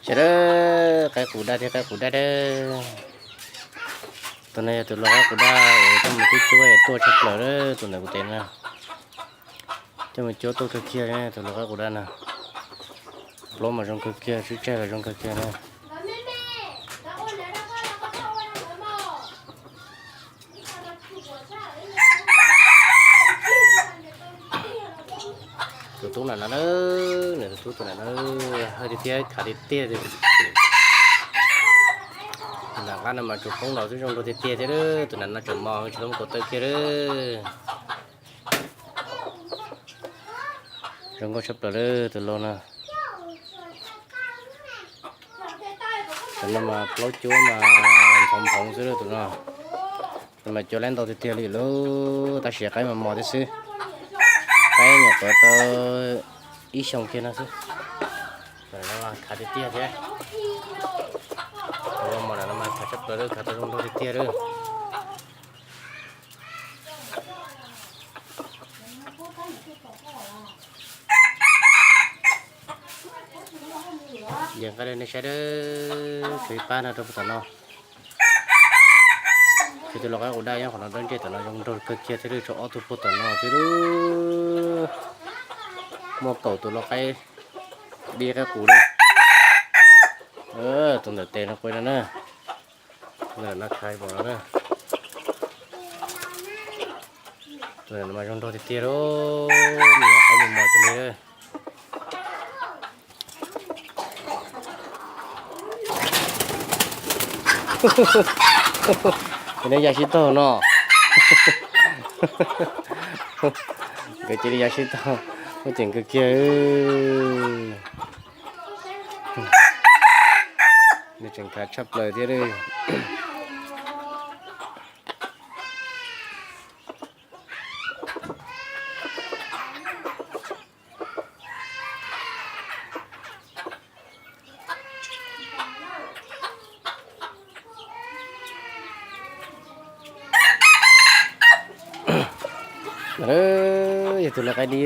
Ces qaib qus daj thiab qaib qus daj daj. Tus no yog tus lau qaib qus daj uas coj mus tib cuab tuaj tshaj plaws lawm, tus ntawm kuv tes na. Coj mus cuab tuaj kawg kiag, tus lau qaib qus daj na. Plaub mas zoo kawg kiag, tsib tsaig los zoo kawg kiag na. Tus tub na no, nws tus tub tus na no, hawj tiag tiag, khav tiag tiag. Tus nram qab no mas tsuas poob los xwb, zoo nraug tiag tiag thiab. Tus na no tseem mos tsis tau muaj kaus taw kiag lawm. Zoo nkauj tshaj plaws lawm tus lau no. Tus no mas plaub cuab mas nphoo nphoo xwb lawm tus no. Tus no mas cuab lab ntau tiag tiag li lawm, tab sis qaib mas mos thiab xwb. Qaib nyuam qhuav tau ib xyoos kiag no xwb. Khav tiag tiag thiab. Tus lau mos na no mas khav tshaj plaws lawm, khav tau zoo nraug tiag tiag lawm. Yees nqaij rau nej saib dawb, tsuas ib pab no rau puag tom no. Ces tus lau qaib qus daj nyob qhov no dawb ntseg tom no zoo nraug kawg kiag thiab lawm, tshuav ob tug puag tom no thiab lawm. Muaj kaum tus lau qaib dib qaib qus lawm. Tus ntawm tes no qua no na. Tus ntawm no khav pom no na. Tus ntawm no mas zoo nraug tiag tiag lawm, me nyuam qaib me mos cia li. Ces nej ya sib tog no. Nkawd cia li ya sib tog, muaj ceem kawg kiag. Nws tseem khav tshaj plaws thiab. Yog tus lau qaib dib,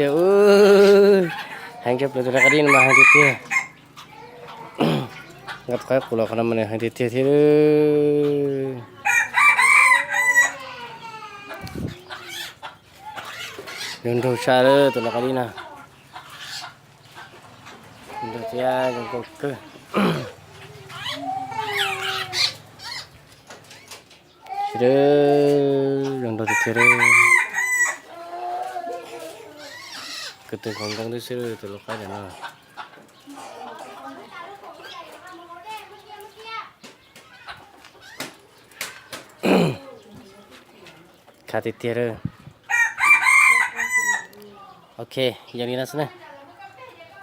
heev tshaj plaws, tus lau qaib dib no mas heev tiag tiag. Nqa tus qaib qus los qhov no mas nws heev tiag tiag thiab. Zoo nraug tshaj lawm tus lau qaib dib no. Zoo nraug thiab zoo nkauj kawg. Zoo nraug tiag tiag li. Kwv tw nkaus nkoos tib si tus lau qaib ntawm no. Khav tiag tiag li. Ok, yog li no xwb na.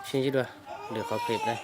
Sib ntsib dua lwm qhov clip na.